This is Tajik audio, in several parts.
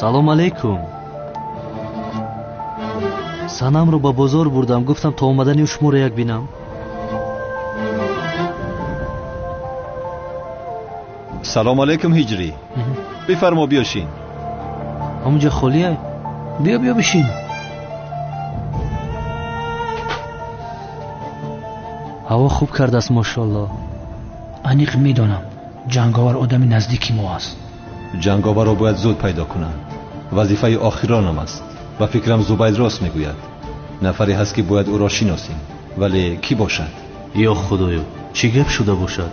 Салом алейкум. Санамро ба бозор бурдам, гуфтам то омадани шуморо як бинам. Салом алейкум, Ҳиҷрӣ. Бифармо, биёшин. Ҳамунҷа холия? Биё, биё бишин. Ҳаво хуб кардааст, мошоалло. Аниқ медонам, ҷанговар одами наздики мо аст. Ҷанговарро бояд зуд пайдо кунам. Вазифаи охиронам аст. Ба фикрам Зубайд рост мегӯяд. Нафаре ҳаст ки бояд ӯро шиносем. Вале кӣ бошад? Ё худоё, чӣ гап шуда бошад?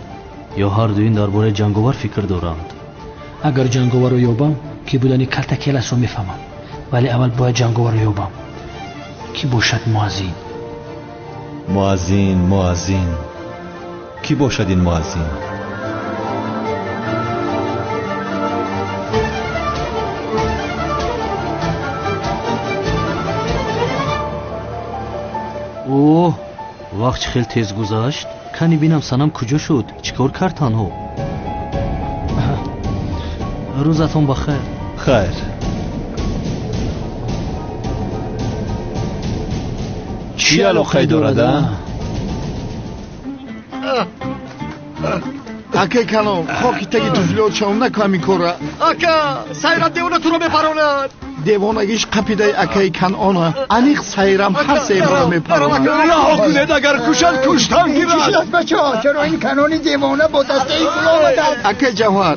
Ё ҳар дуин дар бораи ҷанговар фикр доранд? Агар ҷанговарро ёбам, ки будани калтакеласро мефаҳмам. Вале аввал бояд ҷанговарро ёбам. Кӣ бошад муаззин? Муаззин, муаззин. Кӣ бошад ин муаззин? Оҳ, вақт чӣ хел тез гузашт. Кани бинам санам куҷо шуд? Чӣ кор кард танҳо? Рӯзатон ба хайр. Хайр. Чӣ алоқае дорад, а? Акай Канон, хоки таги туфлиот шавам, накунам ин корра. Ака, Сайрам девона туро мепаронад. Девонагиш қапидаи акаи Канона. Аниқ Сайрам ҳар себро мепаронад. Раҳо кунед, агар кушад, куштан гирад. Чӣ шуд, бачаҳо? Чаро ин Канони девона бо дастаи гул омадааст? Акаи Ҷавҳар,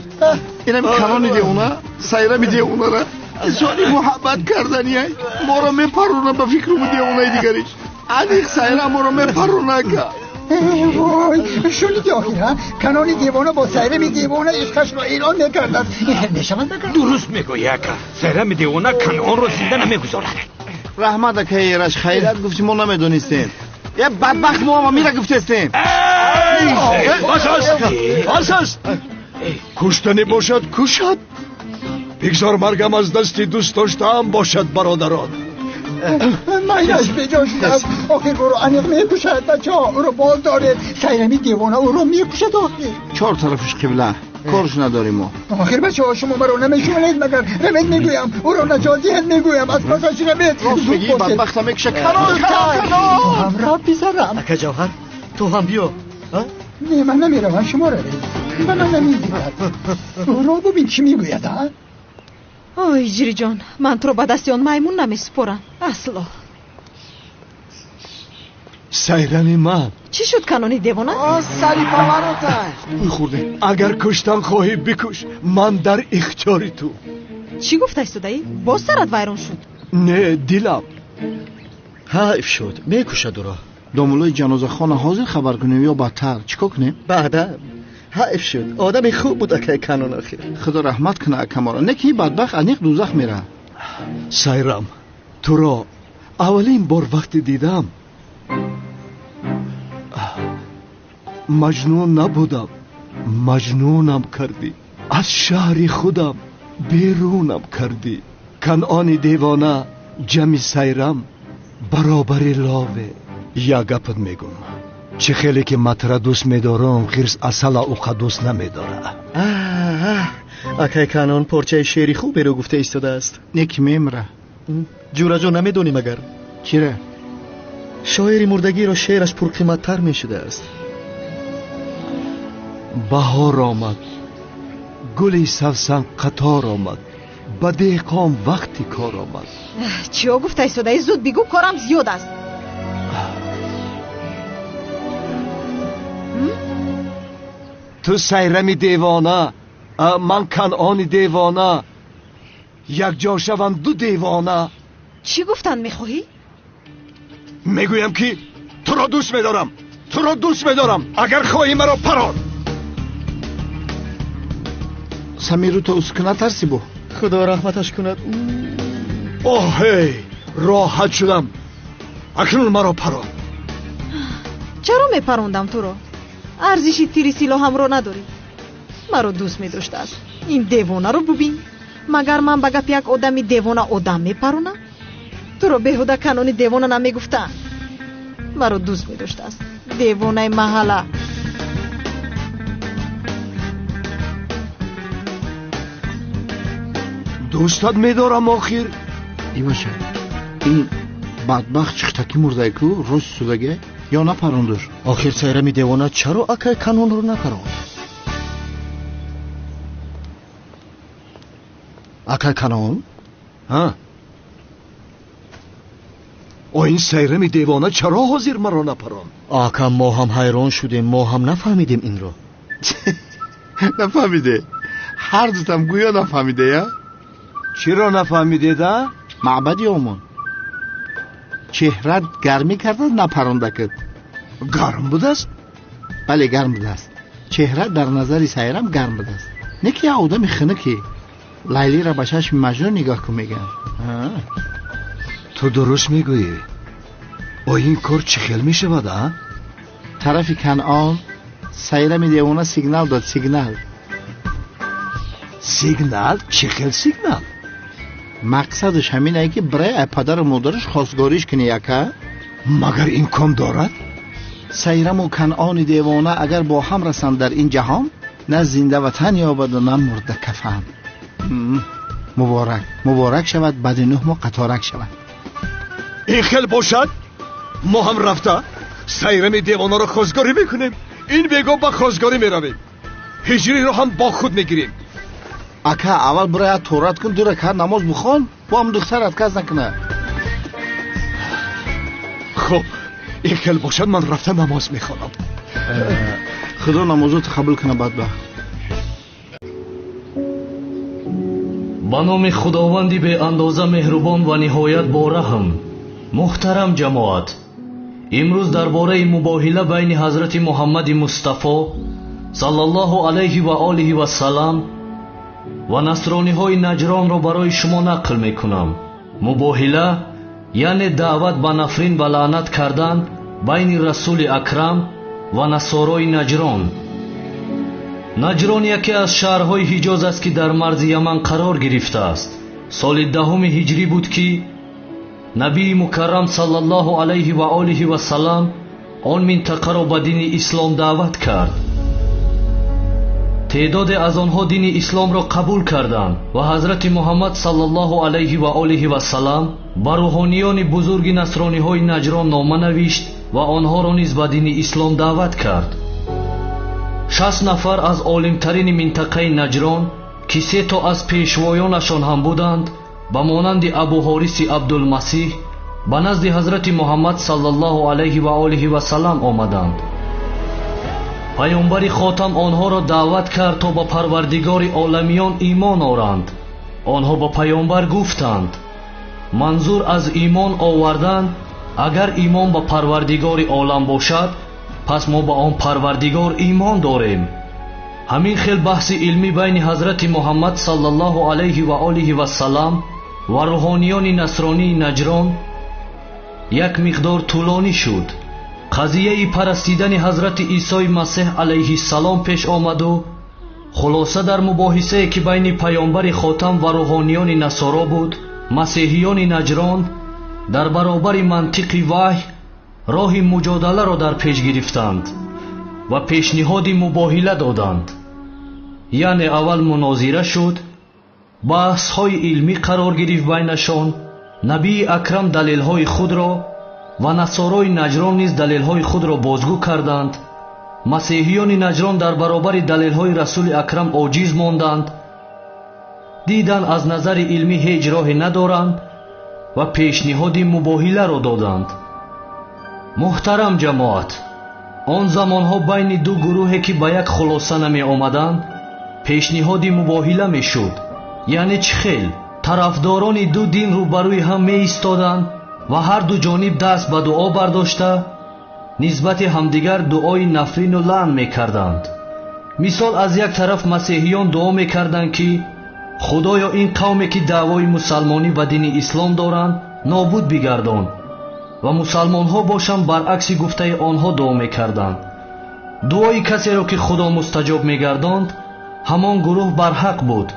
инам Канони девона, Сайрами девонара изҳори муҳаббат кардания. Моро мепаронад ба фикру девонаи дигариш. Аниқ Сайрам моро мепаронад, ака. Вой, шуниди охир, ҳа? Канони девона бо Сайрами девона ишқашро эълон мекардад. Ин хел мешавад магар? Дуруст мегӯӣ, ака. Сайрами девона Канонро зинда намегузорад. Раҳмат, акаи Эраш, хайрат гуфти, мо намедонистем. Е бадбахт, мо ҳама мира гуфтестем. Бас аст, бас аст. Куштанӣ бошад, кушад. Бигзор маргам аз дасти дӯст доштаам бошад, бародарон. Майнаш беҷо шудааст. Охир ӯро аниқ мекушад, бачаҳо. Ӯро боз доред. Сайрами девона ӯро мекушад охир. Чор тарафаш қибла. Корш надорем мо. Охир бачаҳо, шумо маро намешунавед магар? Равед мегӯям, ӯро наҷот диҳед мегӯям, аз пасаш равед. Рост мегӣ, бадбахта мекуша. Канон, канон, канон! Ту ҳам рав, писарам. Ака Ҷавҳар, ту ҳам биё. Не, ман намеравам, шумо равед. Ба ман намегирад. Ӯро бубин чӣ мегӯяд, а? Ой, Ҳиҷриҷон, ман туро ба дасти он маймун намесупорам. Асло. Сайрами ман. Чӣ шуд, Канони девона? Сари павароташ. Хӯрде. Агар куштан хоҳӣ, бикуш. Ман дар ихтиёри ту. Чӣ гуфта истодаӣ? Боз сарат вайрон шуд? Не, дилам. Ҳайф шуд, мекушад ӯро. Домуллои ҷанозахона ҳозир хабар кунем ё баъдтар? Чӣ кор кунем? Баъда. Ҳайф шуд. Одами хуб буд акаи Канон охир. Худо раҳмат кунад акаморо. Не ки бадбахт аниқ дӯзах меравад. Сайрам, туро аввалин бор вақте дидам, маҷнун набудам, маҷнунам кардӣ. Аз шаҳри худам берунам кардӣ. Канони девона ҷами Сайрам баробари лове. Як гапат мегум. Чӣ хеле ки матра дӯст медорам, ғирс асала уқа дӯст намедора. Акай Канон порчаи шеъри хуберо гуфта истодааст. Не ки мемра. Ҷураҷон, намедонӣ магар? Чира? Шоири мурдагиро шеъраш пурқиматтар мешудааст. Баҳор омад, гули савсан қатор омад, ба деҳқон вақти кор омад. Чиё гуфта истодаӣ? Зуд бигӯ, корам зиёд аст. Ту Сайрами девона, ман Канони девона, якҷо шаванд ду девона. Чӣ гуфтан мехоҳӣ? Мегӯям ки туро дӯст медорам, туро дӯст медорам. Агар хоҳӣ маро парон. Самиру то уск натарсӣ бо? Худо раҳматаш кунад. Оҳ, роҳат шудам. Акнун маро парон. Чаро мепарондам туро? Арзиши тири силоҳамро надорӣ. Маро дӯст медоштааст. Ин девонаро бубин. Магар ман ба гапи як одами девона одам мепаронам? Туро беҳуда Канони девона намегуфтаанд. Маро дӯст медоштааст. Девонаи маҳалла. Дӯстат медорам охир. Ибаша, ин бадбахт чиқтакӣ мурдай ку, рост судаге ё напарондуш? Охир Сайрами девона чаро акай Канонро напаронд? Акай Канон? Ҳа? О, ин Сайрами девона чаро ҳозир маро напаронд? Ака, мо ҳам ҳайрон шудем, мо ҳам нафаҳмидем инро. Нафаҳмиде? Ҳар дутам гӯё нафаҳмиде, я? Чиро нафаҳмидед, а? Маъбади омон. Чеҳрат гармӣ кардааст, напарондакат. Гарм будааст? Бале, гарм будааст. Чеҳрат дар назари Сайрам гарм будааст. Не ки як одами хунукӣ. Лайлиро ба чашми Маҷнун нигоҳ кун, мегӯям. Ту дуруст мегӯӣ. О, ин кор чӣ хел мешавад, а? Тарафи Канъон Сайрами девона сигнал дод, сигнал. Сигнал? Чӣ хел сигнал? Мақсадаш ҳаминае ки бирай ай падару модараш хостгориш кунӣ, ака. Магар имкон дорад? Сайраму Канъони девона агар бо ҳам расанд дар ин ҷаҳон, на зинда ватан ёбаду на мурда кафан. Муборак, муборак шавад, баъди 9 моҳ қаторак шавад. Ин хел бошад, мо ҳам рафта Сайрами девонаро хостгорӣ мекунем. Ин бего ба хостгорӣ меравем. Ҳиҷриро ҳам бо худ мегирем. Ака, аввал бирая торат кун, ду ракат намоз бихон, бо ҳам духтарат кас накунад. Хуб, ин хел бошад, ман рафта намоз мехонам. Худо намозото қабул кунад, бадбахт. Ба номи Худованди беандоза меҳрубон ва ниҳоят бораҳм. Муҳтарам ҷамоат, имрӯз дар бораи мубоҳила байни ҳазрати Муҳаммади Мустафо саллаллоҳу алайҳи ва олиҳи вассалам ва насрониҳои Наҷронро барои шумо нақл мекунам. Мубоҳила яъне даъват ба нафрин ва лаънат кардан байни Расули Акрам ва насорои Наҷрон. Наҷрон яке аз шаҳрҳои Ҳиҷоз аст, ки дар марзи Яман қарор гирифтааст. Соли 10 ҳиҷрӣ буд, ки набии мукаррам саллаллоҳу алайҳи ва олиҳи вассалам он минтақаро ба дини ислом даъват кард. Теъдоде аз онҳо дини исломро қабул карданд ва ҳазрати Муҳаммад саллаллоҳу алайҳи ва олиҳи вассалам ба рӯҳониёни бузурги насрониҳои Наҷрон нома навишт ва онҳоро низ ба дини ислом даъват кард. 60 нафар аз олимтарини минтақаи Наҷрон, ки 3 то аз пешвоёнашон ҳам буданд, ба монанди Абуҳориси Абдулмасиҳ, ба назди ҳазрати Муҳаммад саллаллоҳу алайҳи ва олиҳи вассалам омаданд. Паёмбари хотам онҳоро даъват кард то ба Парвардигори оламиён имон оранд. Онҳо ба паёмбар гуфтанд: манзур аз имон овардан, агар имон ба Парвардигори олам бошад, пас мо ба он Парвардигор имон дорем. Ҳамин хел баҳси илмӣ байни ҳазрати Муҳаммад саллаллоҳу алайҳи ва олиҳи вассалам ва рӯҳониёни насронии Наҷрон як миқдор тӯлонӣ шуд. Қазияи парастидани ҳазрати Исои Масеҳ алайҳиссалом пеш омаду хулоса дар мубоҳисае ки байни паёмбари хотам ва рӯҳониёни насоро буд, масеҳиёни Наҷрон дар баробари мантиқи ваҳй роҳи муҷодаларо дар пеш гирифтанд ва пешниҳоди мубоҳила доданд. Яъне аввал мунозира шуд, баҳсҳои илмӣ қарор гирифт байнашон, набии акрам далелҳои худро ва насорои Наҷрон низ далелҳои худро бозгӯ карданд. Масеҳиёни Наҷрон дар баробари далелҳои Расули Акрам оҷиз монданд, дидан аз назари илмӣ ҳеҷ роҳе надоранд ва пешниҳоди мубоҳиларо доданд. Муҳтарам ҷамоат, он замонҳо байни ду гурӯҳе ки ба як хулоса намеомаданд, пешниҳоди мубоҳила мешуд. Яъне чӣ хел? Тарафдорони ду дин рӯбарӯи ҳам меистоданд ва ҳар ду ҷониб даст ба дуо бардошта нисбати ҳамдигар дуои нафрину лаън мекарданд. Мисол, аз як тараф масеҳиён дуо мекарданд, ки худоё, ин қавме ки даъвои мусалмонӣ ва дини ислом доранд, нобуд бигардон, ва мусалмонҳо бошанд баръакси гуфтаи онҳо дуо мекарданд. Дуои касеро ки Худо мустаҷоб мегардонд, ҳамон гурӯҳ барҳақ буд,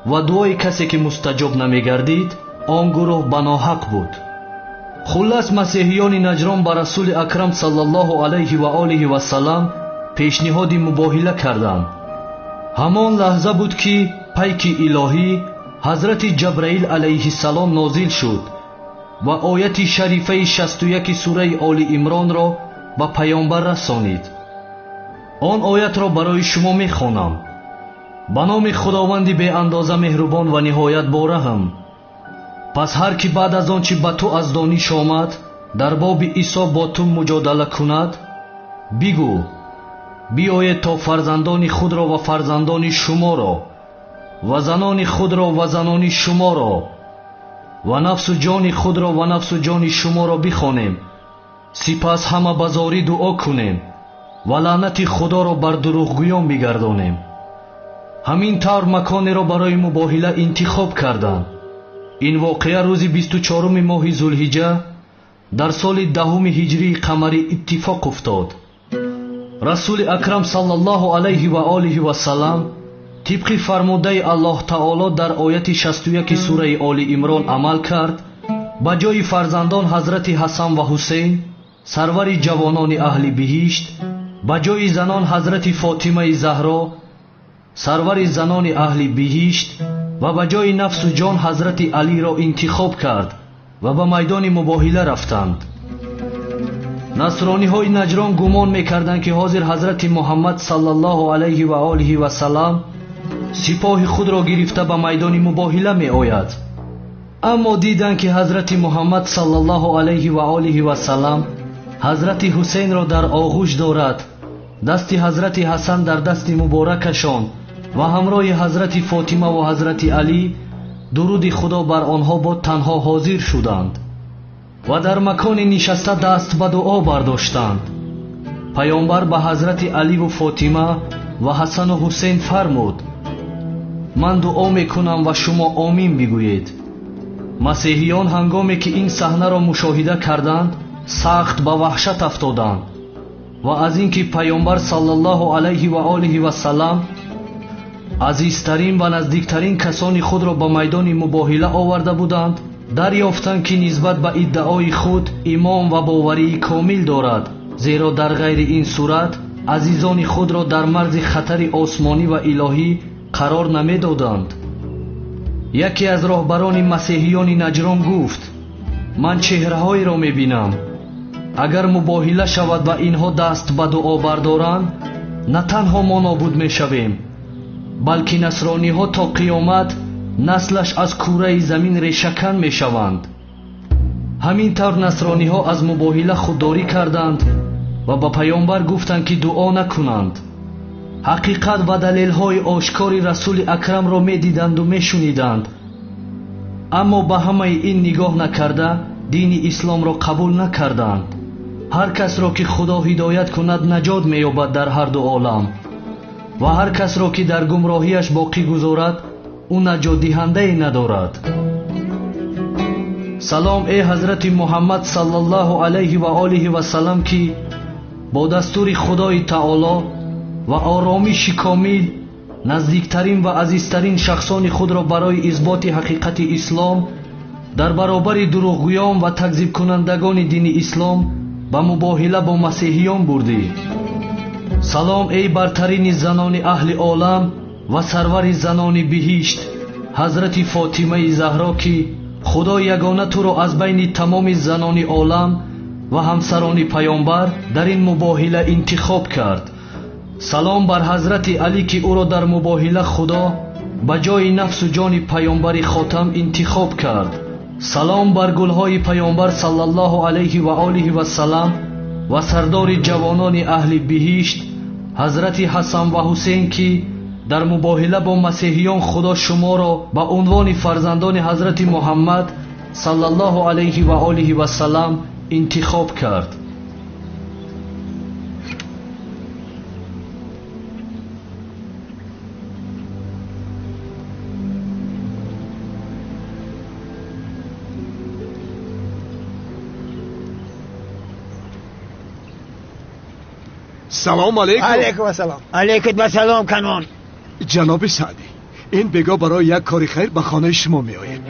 ва дуои касе ки мустаҷоб намегардид, он гурӯҳ ба ноҳақ буд. Хуллас, масеҳиёни Наҷрон ба Расули Акрам саллаллоҳу алайҳи ва олиҳи вассалам пешниҳоди мубоҳила карданд. Ҳамон лаҳза буд, ки пайки илоҳӣ ҳазрати Ҷабраил алайҳиссалом нозил шуд ва ояти шарифаи 61 сураи Оли Имронро ба паёмбар расонид. Он оятро барои шумо мехонам. Ба номи Худованди беандоза меҳрубон ва ниҳоят бораҳм. Пас ҳар ки баъд аз он чи ба ту аз дониш омад, дар боби Исо бо ту муҷодала кунад, бигӯ: биёед то фарзандони худро ва фарзандони шуморо ва занони худро ва занони шуморо ва нафсу ҷони худро ва нафсу ҷони шуморо бихонем. Сипас ҳама ба зорӣ дуо кунем ва лаънати Худоро бар дурӯғгӯён бигардонем. Ҳамин тавр маконеро барои мубоҳила интихоб карданд. Ин воқеа рӯзи 24 моҳи Зулҳиҷа дар соли 10 ҳиҷрии қамарӣ иттифоқ уфтод. Расули Акрам саллаллоҳу алайҳи ва олиҳи вассалам тибқи фармудаи Аллоҳ таоло дар ояти 61 сураи Оли Имрон амал кард. Ба ҷои фарзандон ҳазрати Ҳасан ва Ҳусейн, сарвари ҷавонони аҳли биҳишт, ба ҷои занон ҳазрати Фотимаи Заҳро, сарвари занони аҳли биҳишт, ва ба ҷои нафсу ҷон ҳазрати Алиро интихоб кард ва ба майдони мубоҳила рафтанд. Насрониҳои Наҷрон гумон мекарданд, ки ҳозир ҳазрати Муҳаммад саллаллоҳу алайҳи ва олиҳи вассалам сипоҳи худро гирифта ба майдони мубоҳила меояд. Аммо диданд, ки ҳазрати Муҳаммад саллаллоҳу алайҳи ва олиҳи вассалам ҳазрати Ҳусейнро дар оғӯш дорад, дасти ҳазрати Ҳасан дар дасти муборакашон ва ҳамроҳи ҳазрати Фотима ва ҳазрати Алӣ, дуруди Худо бар онҳо бод, танҳо ҳозир шуданд ва дар макони нишаста даст ба дуо бардоштанд. Паёмбар ба ҳазрати Аливу Фотима ва Ҳасану Ҳусейн фармуд: ман дуо мекунам ва шумо омин бигӯед. Масеҳиён ҳангоме ки ин саҳнаро мушоҳида карданд, сахт ба ваҳшат афтоданд ва аз ин ки паёмбар саллаллоҳу алайҳи ва олиҳи вассалам азизтарин ва наздиктарин касони худро ба майдони мубоҳила оварда буданд, дарёфтанд, ки нисбат ба иддаои худ имон ва боварии комил дорад, зеро дар ғайри ин сурат азизони худро дар марзи хатари осмонӣ ва илоҳӣ қарор намедоданд. Яке аз роҳбарони масеҳиёни Наҷрон гуфт: ман чеҳраҳоеро мебинам, агар мубоҳила шавад ва инҳо даст ба дуо бардоранд, на танҳо мо нобуд мешавем, балки насрониҳо то қиёмат наслаш аз кураи замин решакан мешаванд. Ҳамин тавр насрониҳо аз мубоҳила худдорӣ карданд ва ба паёмбар гуфтанд, ки дуо накунанд. Ҳақиқат ва далелҳои ошкори Расули Акрамро медиданду мешуниданд, аммо ба ҳамаи ин нигоҳ накарда дини исломро қабул накарданд. Ҳар касро ки Худо ҳидоят кунад, наҷот меёбад дар ҳар ду олам, ва ҳар касро ки дар гумроҳияш боқӣ гузорад, ӯ наҷотдиҳандае надорад. Салом эй ҳазрати Муҳаммад саллаллоҳу алайҳи ва олиҳи вассалам, ки бо дастури Худои таоло ва оромиши комил наздиктарин ва азизтарин шахсони худро барои исботи ҳақиқати ислом дар баробари дурӯғгӯён ва такзибкунандагони дини ислом ба мубоҳила бо масеҳиён бурдӣ. Салом эй бартарини занони аҳли олам ва сарвари занони биҳишт, ҳазрати Фотимаи Заҳро, ки Худо ягона туро аз байни тамоми занони олам ва ҳамсарони паёмбар дар ин мубоҳила интихоб кард. Салом бар ҳазрати Алӣ, ки ӯро дар мубоҳила Худо ба ҷои нафсу ҷони паёмбари хотам интихоб кард. Салом бар гулҳои паёмбар саллаллоҳу алайҳи ва олиҳи вассалам ва сардори ҷавонони аҳли биҳишт, ҳазрати Ҳасан ва Ҳусейн, ки дар мубоҳила бо масеҳиён Худо шуморо ба унвони фарзандони ҳазрати Муҳаммад саллаллоҳу алайҳи ва олиҳи вассалам интихоб кард. Салом алейкум. Алейкум ассалом. Алейкум ассалом, Канон. Ҷаноби Саъдӣ, ин бего барои як кори хайр ба хонаи шумо меояд.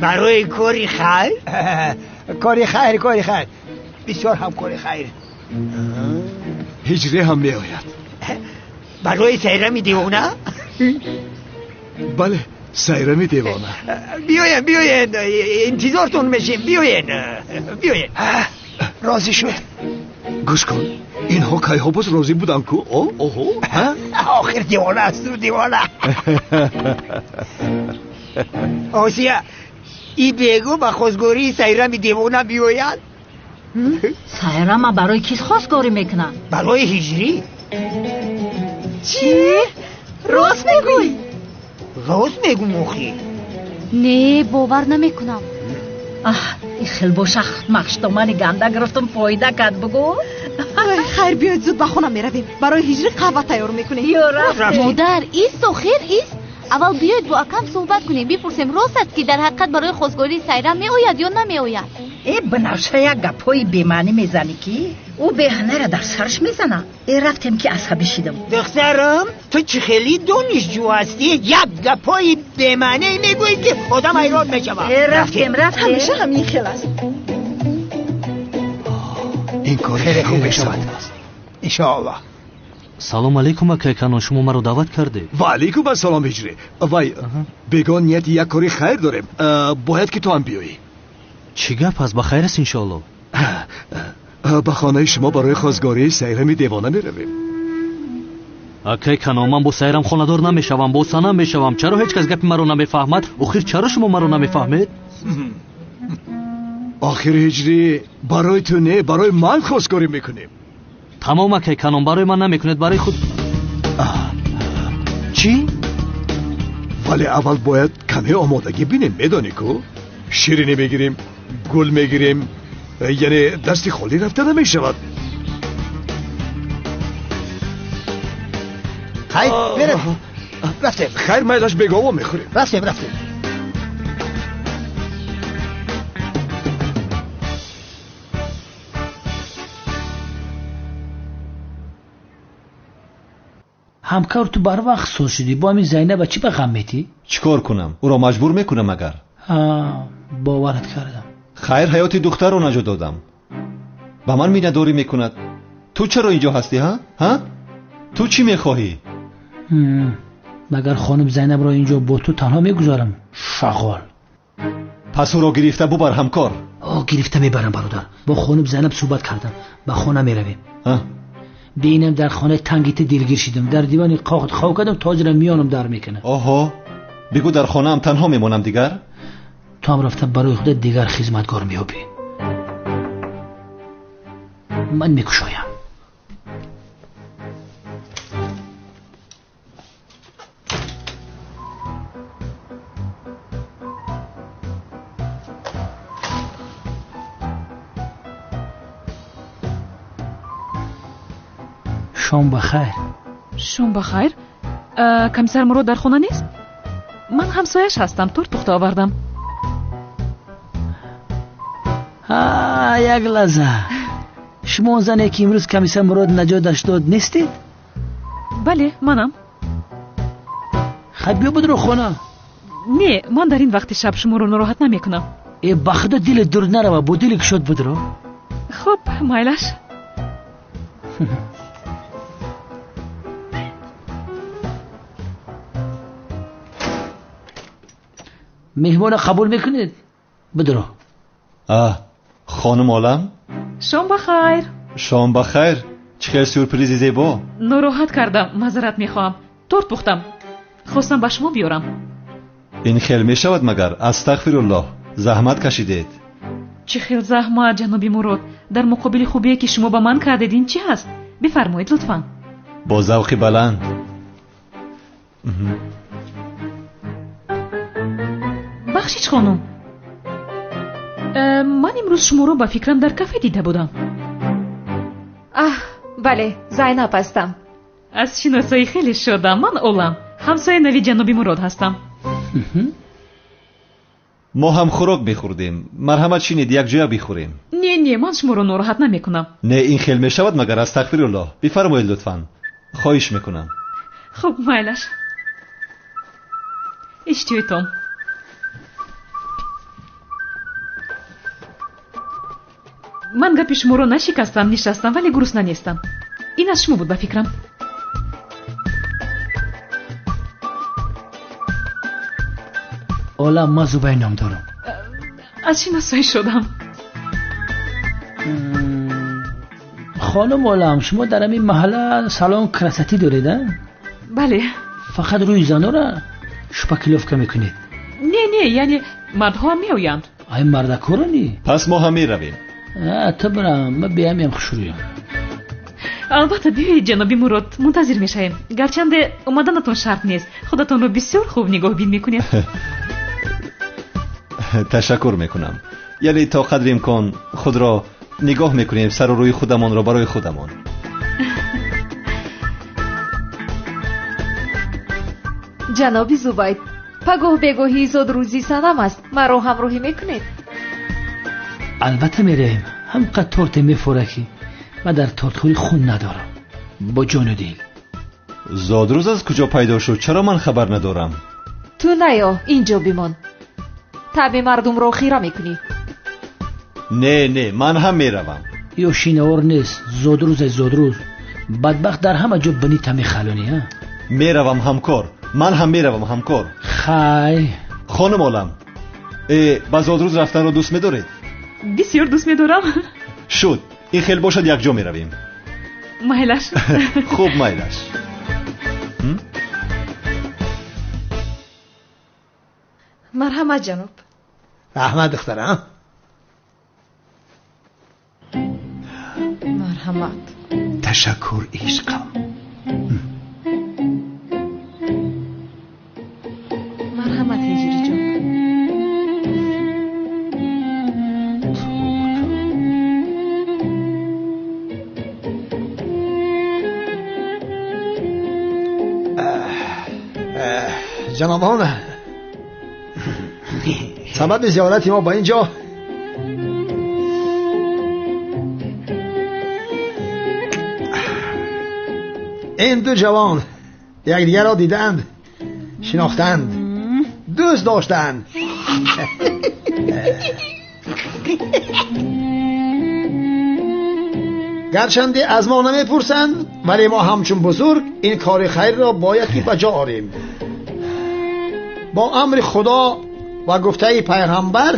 Барои кори хайр? Кори хайр, кори хайр. Бисёр ҳам кори хайр. Ҳиҷрӣ ҳам меояд. Барои сайрами девона? Бале, Сайрами девона. Биёен, биёен, интизортон мешем. Биёен, биёен. Розӣ шуд. Гӯш кун, инҳо кайҳо боз розӣ буданд ку? Оҳо. Охир девона аст, девона. Осия, и бегу ба хостгории Сайрами девона биёяд? Сайрама барои кис хостгорӣ мекунад? Барои Ҳиҷрӣ. Чӣ? Рост мегӯй? Рост мегӯм охир. Не, бовар намекунам. Аҳ, хел боша, махштомани ганда гирифтам, фоида кард, бугӯ. Хайр, биёед зуд ба хона меравем. Барои Ҳиҷрӣ қаҳва тайёр мекунем. Модар, ист, охир ист. Аввал биёед бо акам суҳбат кунем, бипурсем рост аст ки дар ҳақиқат барои хостгории Сайрам меояд ё намеояд. Э, Банафша, як гапҳои бемаънӣ мезанӣ ки ӯ беҳанара дар сараш мезана. Э, рафтем ки асабӣ шидам. Духтарам, ту чӣ хеле донишҷӯ ҳастӣ, як гапҳои бемаънӣ мегӯӣ ки одам ҳайрон мешавад. Э, рафтем, рафтем. Ҳамеша ҳамин хел аст. Ин кор хеле хуб мешавад, иншоаллоҳ. Салом алейкум, акай Канон, шумо маро даъват кардед. Ва алейкум ассалом, Ҳиҷрӣ. Вай, бегон нияти як кори хайр дорем, бояд ки ту ҳам биёӣ. Чӣ гап аст? Ба хайр аст, иншоаллоҳ. Ба хонаи шумо барои хостгории Сайрами девона меравем. Акай Канон, ман бо Сайрам хонадор намешавам, бо Санам мешавам. Чаро ҳеҷ кас гапи маро намефаҳмад? Охир чаро шумо маро намефаҳмед? Охир Ҳиҷрӣ, барои ту не, барои ман хостгорӣ мекунем. Тамом, акай Канон, барои ман намекунед, барои худ. Чӣ? Вале аввал бояд каме омодагӣ бинем, медонӣ ку? Ширинӣ мегирем, гул мегирем, яъне дасти холӣ рафта намешавад. Хайр, меравем. Рафтем. Хайр, майлаш, бегово мехӯрем. Рафтем, рафтем. Ҳамкор, ту барвақт соз шудӣ, бо ҳамин Зайнаба чӣ ба ғам метӣ? Чӣ кор кунам? Ӯро маҷбур мекунам агар. Боварат кардам. Хайр, ҳаёти духтарро наҷот додам. Ба ман миннатдорӣ мекунад. Ту чаро инҷо ҳастӣ, ҳа? Ҳа? Ту чӣ мехоҳӣ? Магар хонум Зайнабро инҷо бо ту танҳо мегузорам? Шағол. Пас ӯро гирифта бубар, ҳамкор. Гирифта мебарам, бародар. Бо хонум Зайнаб суҳбат кардам. Ба хона меравем. Бинам дар хонаи танги ту дилгир шидам. Дар дивани қоғат хоб кардам, тоҷира миёнам дар мекунад. Оҳо, бигӯ дар хонаам танҳо мемонам дигар? Ту ҳам рафта барои худат дигар хизматгор меёбӣ. Ман мекушоям. Шом ба хайр. Шом ба хайр. Комиссар Мурод дар хона нест? Ман ҳамсояш ҳастам, торт пухта овардам. Як лаҳза. Шумо он зане ки имрӯз комиссар Мурод наҷоташ дод нестед? Бале, манам. Хай, биё будро хона. Не, ман дар ин вақти шаб шуморо нороҳат намекунам. Э, ба худо дилет дур нарава, бо дили кушод будро. Хуб, майлаш. Меҳмона қабул мекунед? Бидро. Хонум Олам? Шом ба хайр. Шом ба хайр. Чӣ хел сюрпризи зебо. Нороҳат кардам, маъзарат мехоҳам. Торт пухтам. Хостам ба шумо биёрам. Ин хел мешавад магар? Астағфируллоҳ, заҳмат кашидед. Чӣ хел заҳмат, ҷаноби Мурод? Дар муқобили хубие ки шумо ба ман кардед, ин чӣ ҳаст? Бифармоед лутфан. Бо завқи баланд. Бахшиш, хонум, ман имрӯз шуморо ба фикрам дар кафе дида будам. Аҳ, бале, Зайнаб ҳастам. Аз шиносоӣ хеле шодам. Ман Олам, ҳамсояи нави ҷаноби Мурод ҳастам. Мо ҳам хӯрок мехӯрдем. Марҳамат, шинед, якҷоя бихӯрем. Не, не, ман шуморо нороҳат намекунам. Не, ин хел мешавад магар? Астағфируллоҳ. Бифармоед лутфан, хоҳиш мекунам. Хуб, майлаш. Иштиҳоитон. Ман гапи шуморо нашикастам, нишастам, вале гурусна нестам. Ин аз шумо буд ба фикрам. Олам, ман Зубайр ном дорам. Аз шиносоӣ шудам. Хонум Олам, шумо дар ҳамин маҳалла салон красотӣ доред, а? Бале. Фақат рӯи занора шпаклёвка мекунед? Не, не, яъне мардҳо ҳам меоянд. Ай мардакоро ни? Пас мо ҳам меравем. Ту бирам, ман биям хушрӯям. Албатта, биёед, ҷаноби Мурод, мунтазир мешавем. Гарчанде омаданатон шарт нест, худатонро бисёр хуб нигоҳбин мекунед. Ташаккур мекунам. Яъне то қадри имкон худро нигоҳ мекунем, сару рӯи худамонро барои худамон. Ҷаноби Зубайд, пагоҳ бегоҳии зодрӯзи Санам аст, маро ҳамроҳӣ мекунед? Албатта меравем. Ҳамқадр торте мефора ки ман дар тортхӯрӣ хун надорам, бо ҷону дил. Зодрӯз аз куҷо пайдо шуд? Чаро ман хабар надорам? Ту наё, инҷо бимон. Таби мардумро хира мекунӣ. Не, не, ман ҳам меравам. Ё шиновар нест, зодрӯз аз зодрӯз. Бадбахт дар ҳама ҷо бинита мехалонӣ, а? Меравам ҳамкор, ман ҳам меравам ҳамкор. Хай. Хонум Олам, ба зодрӯз рафтанро дӯст медоред? Бисёр дӯст медорам. Шуд, ин хел бошад якҷо меравем. Майлаш. Хуб, майлаш. Марҳамат, ҷаноб. Раҳмат, духтарам. Марҳамат. Ташаккур, ишқам. Марҳамат, ҳиҷриҷон. Ҷанобон, сабаби зиёрати мо ба ин ҷо ин ду ҷавон якдигарро дидаанд, шинохтанд, дӯст доштанд. Гарчанде аз мо намепурсанд, вале мо ҳамчун бузург ин кори хайрро бояд ки ба ҷо орем. Бо амри Худо ва гуфтаи пайғамбар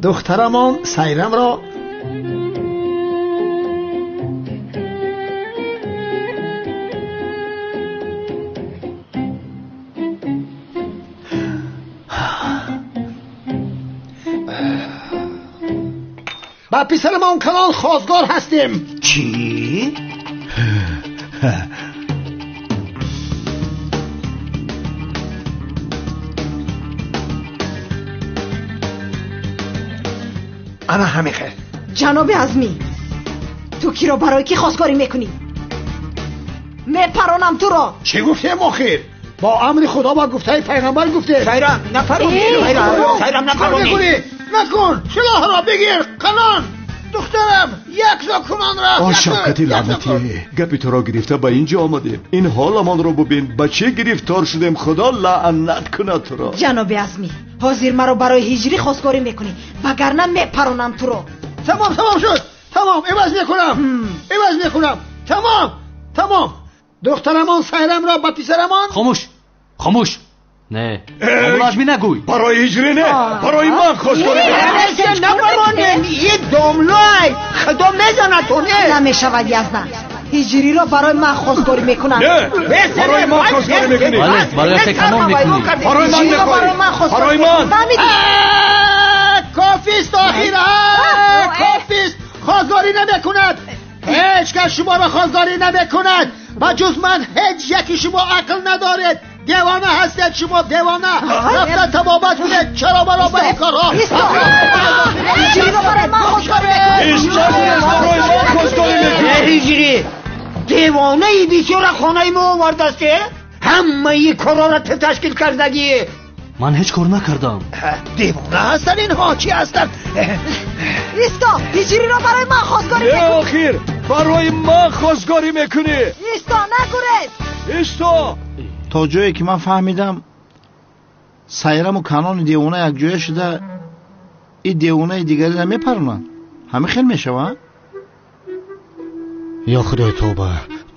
духтарамон Сайрамро ба писарамон Канон хостгор ҳастем. Чӣ? Ана ҳамин хел. Ҷаноби Азмӣ, ту киро барои кӣ хостгорӣ мекунӣ? Мепаронам туро. Чӣ гуфтем охир? Бо амри Худо ва гуфтаи пайғамбар гуфтем. Сайрам, напаронӣ. Сайрам, напаронӣ. Накун, силоҳро бигир, Канон. Духтарам, якҷо Канонро. О, Шавкати лаънатӣ, гапи туро гирифта ба ин ҷо омадем. Ин ҳоламонро бубин, ба чӣ гирифтор шудем. Худо лаънат кунад туро. Ҷаноби Азмӣ, ҳозир маро барои ҳиҷрӣ хостгорӣ мекунӣ, вагарна мепаронам туро. Тамом, тамом шуд. Тамом, иваз мекунам. Иваз мекунам. Тамом, тамом. Духтарамон Сайрамро ба писарамон. Хомӯш, хомӯш. Не, Азмӣ нагӯй. Барои ҳиҷрӣ не, барои ман хостгорӣ. Напаронем, ин домлай. Худо мезанад ту, не? Намешавад, Яздан. Ҳиҷриро барои ман хостгорӣ мекунанд. Не, барои ман хостгорӣ мекунӣ. Бале, барои те Канон мекунӣ. Барои ман мехоҳӣ. Барои ман. Кофист охир, кофист. Хостгорӣ намекунад. Ҳеҷ кас шуморо хостгорӣ намекунад. Ба ҷуз ман ҳеҷ яки шумо ақл надоред. Девона ҳастед шумо, девона. Рафта табобат кунед. Чаро маро ба ин корҳо? Ҳиҷриро барои ман хостгорӣ мекунӣ. Барои ман хостгорӣ мекунӣ. Ҳиҷрӣ, девонаи бисёра хонаи мо овардаст. Ҳамаи корҳоро ту ташкил кардагӣ. Ман ҳеҷ кор накардам. Девона ҳастанд инҳо, чӣ ҳастанд? Исто, ҳиҷриро барои ман хостгорӣ мекунӣ. Не, охир, барои ман хостгорӣ мекунӣ. Исто, нагурез. Исто. То ҷое ки ман фаҳмидам, Сайраму Канони девона якҷоя шуда ин девонаи дигариро мепаронанд. Ҳамин хел мешавад? Ё Худои тавба,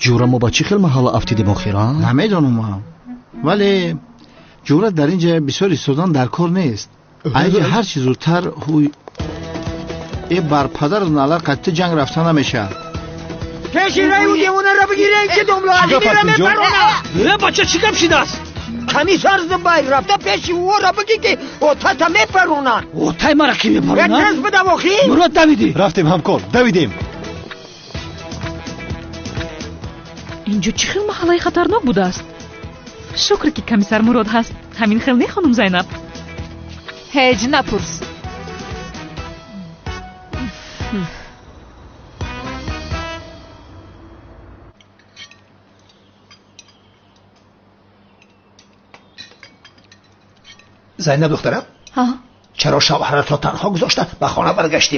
ҷура мо ба чӣ хел маҳалла афтидем охир, а? Намедонам. Вале ҷуръат дар ин ҷа бисёр истодан дар кор нест. Айҷа ҳар чи зудтар ҳуй э бар падару налар қатъи ҷанг рафта намешавад. Пеши раи ӯ девонаро бигирем, ки домла Азмиро мепаронад. Э, бача, чӣ гап шидааст? Комиссар Зубайр рафта пеши ӯро бигӣ, ки отата мепаронад. Отай мара ки мепаронад? Тез бидав охи. Мурод, давидӣ. Рафтем, ҳамкор, давидем. Инҷо чӣ хел маҳаллаи хатарнок будааст? Шукр, ки комиссар Мурод ҳаст. Ҳамин хел не, хонум Зайнаб? Ҳеҷ напурс. Зайнаб духтарам, чаро шавҳаратро танҳо гузошта ба хона баргаштӣ?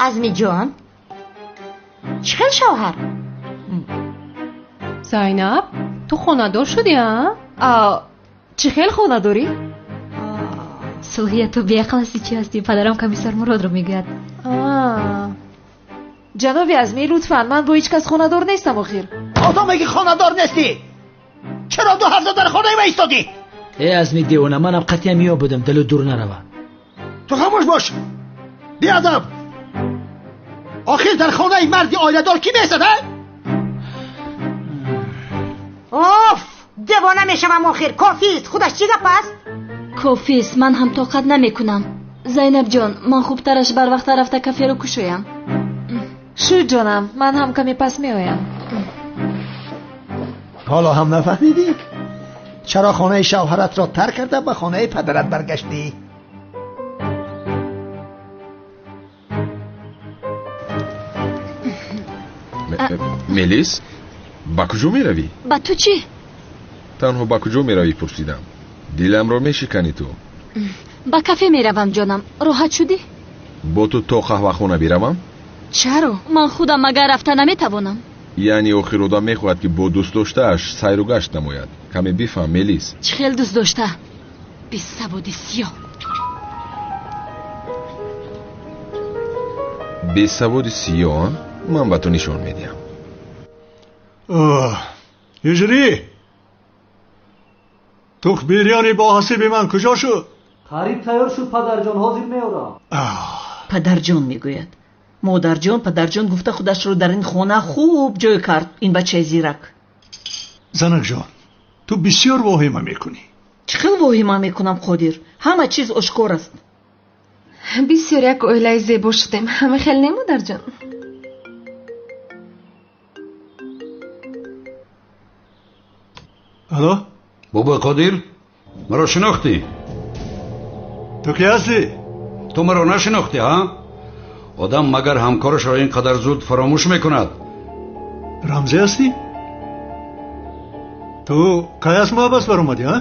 Азмиҷон, чӣ хел шавҳар? Зайнаб, ту хонадор шудӣ, а? Чӣ хел хонадорӣ? Сулҳия, ту беақл ҳастӣ, чӣ ҳастӣ? Падарам комиссар Муродро мегӯяд. Ҷаноби Азмӣ, лутфан, ман бо ҳеҷ кас хонадор нестам охир. Одаме ки хонадор нестӣ, чаро 2 ҳафта дар хонаи ма истодӣ? Э, Азми девона, манам қатъиян меёбудам, дилу дур нарава. Ту хомӯш бош, беадаб. Охир дар хонаи марди оиладор кӣ меистад, а? Оф, девона мешавам охир. Кофист, худаш чӣ гап аст? Кофист, ман ҳам тоқат намекунам. Зайнабҷон, ман хубтараш барвақта рафта каферо кушоям. Шуд, ҷонам, ман ҳам каме пас меоям. Ҳоло ҳам нафаҳмидӣ, чаро хонаи шавҳаратро тарк карда ба хонаи падарат баргаштӣ? Мелис, ба куҷо меравӣ? Ба ту чӣ? Танҳо ба куҷо меравӣ пурсидам. Диламро мешиканӣ ту. Ба кафе меравам, ҷонам. Роҳат шудӣ? Бо ту то қаҳвахона биравам? Чаро? Ман худам магар рафта наметавонам? Яъне охир одам мехоҳад, ки бо дӯстдоштааш сайру гашт намояд. Каме бифаҳм, Мелис. Чӣ хел дӯст дошта? Бесаводи сиёҳ. Бесаводи сиёҳ? Ман ба ту нишон медиҳам. Ҳиҷрӣ, тухм бирёни бо ҳасиби ман куҷо шуд? Қариб тайёр шуд, падарҷон, ҳозир меорам. Падарҷон мегӯяд. Модарҷон, падарҷон гуфта худашро дар ин хона хуб ҷой кард, ин бачаи зирак. Занакҷон, ту бисёр воҳима мекунӣ. Чӣ хел воҳима мекунам, Қодир? Ҳама чиз ошкор аст. Бисёр як оилаи зебо шудем. Ҳама хел не, модарҷон? Алло? Бобои Қодир, маро шинохтӣ? Ту ки ҳастӣ? Ту маро нашинохтӣ, ҳа? Одам магар ҳамкорашро ин қадар зуд фаромӯш мекунад? Рамзӣ ҳастӣ? Ту кай аз маҳбас баромадӣ, а?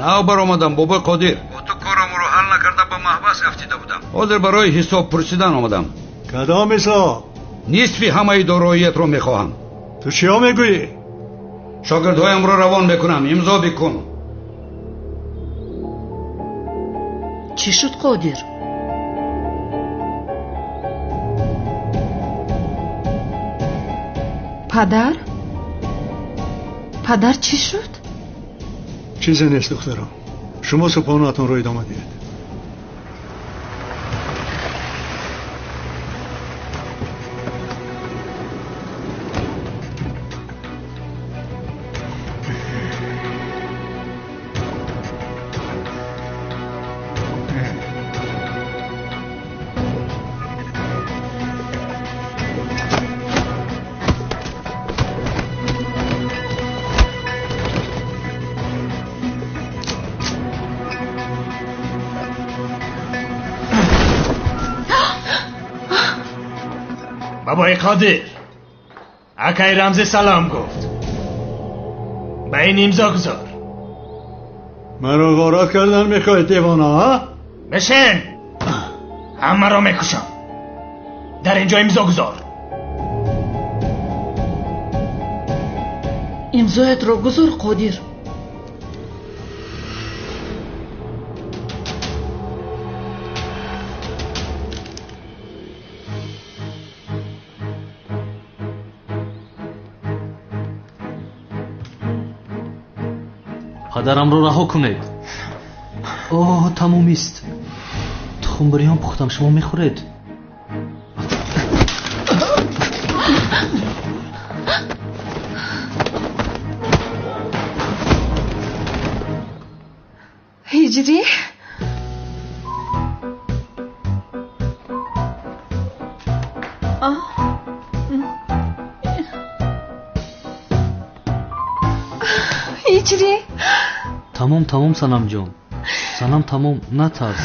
Нав баромадам, бобои Қодир. Бо ту корамро ҳал накарда ба маҳбас афтида будам. Ҳозир барои ҳисоб пурсидан омадам. Кадом ҳисоб? Нисфи ҳамаи дороиятро мехоҳам. Ту чиҳо мегӯӣ? Шогирдҳоямро равон мекунам, имзо бикун. Чӣ шуд, Қодир? Падар? Падар, чӣ шуд? Чизе нест, духтарам. Шумо субҳонаатонро идома диҳед. Бобои Қодир, акай Рамзӣ салом гуфт. Ба ин имзо гузор. Маро ғорат кардан мехоҳед, девона, ҳа? Бишин, ҳамаро мекушам. Дар инҷо имзо гузор. Имзоятро гузор, Қодир. Падарамро раҳо кунед. Оҳ, тамомист. Тухмбирён пухтам, шумо мехӯред? Ҳиҷрӣ? Ҳиҷрӣ? Тамом, тамом, Санамҷон. Санам, тамом, натарс.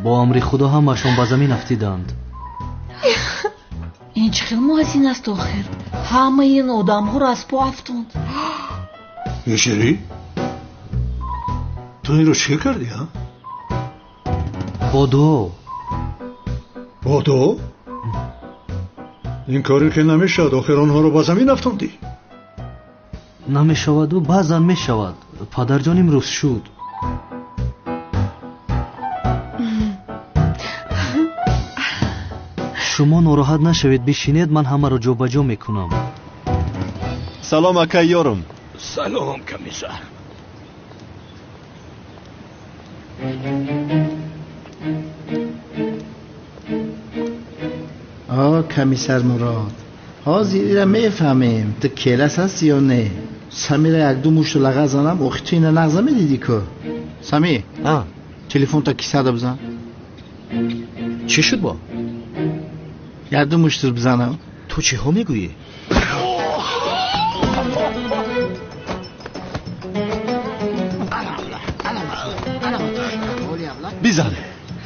Бо амри Худо ҳамаашон ба замин афтиданд. Ин чӣ хел муҳассин аст охир? Ҳамаи ин одамҳоро аз по афтонд. Ҳиҷрӣ? Ту инро чӣ кардӣ, а? Бо дуо. Бо дуо? Ин коре ки намешавад, охир онҳоро ба замин афтондӣ. Намешаваду баъзан мешавад. Падарҷон имрӯз шуд. Шумо нороҳат нашавед, бишинед, ман ҳамаро ҷобаҷо мекунам. Салом, акай ёрум. Салом, комиссар. О, комиссар Мурод, ҳозир ира мефаҳмем, ту келас ҳастӣ ё не. Самира якду мушту лағаз занам, охи ту ина нағз намедидӣ ку? Самир, телефонта кисада бизан. Чӣ шуд бо? Якду муштур бизанам. Ту чиҳо мегӯӣ? Бизан.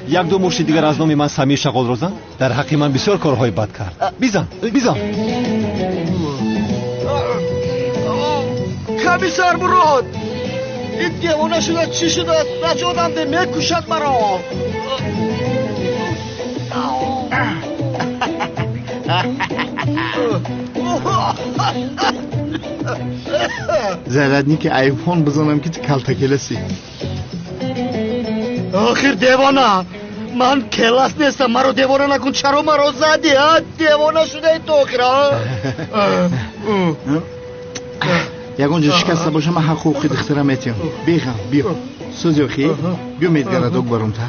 Якду мушти дигар аз номи ман Самир Шағолро зан. Дар ҳаққи ман бисёр корҳои бад кард. Бизан, бизан. Комиссар Мурод, ин девона шуда чӣ шудааст? Наҷотам де, мекушад маро. Зарядники айфон бизанам ки ту калтакеласи. Охир девона, ман келас нестам, маро девона накун. Чаро маро задӣ, а? Девона шудаи ту охир, а? Ягон ҷо шикаста боша, ман ҳаққу ҳуқуқи духтара метиҳам. Беғам, биё. Сӯзи охи, биё медгарадок баром та.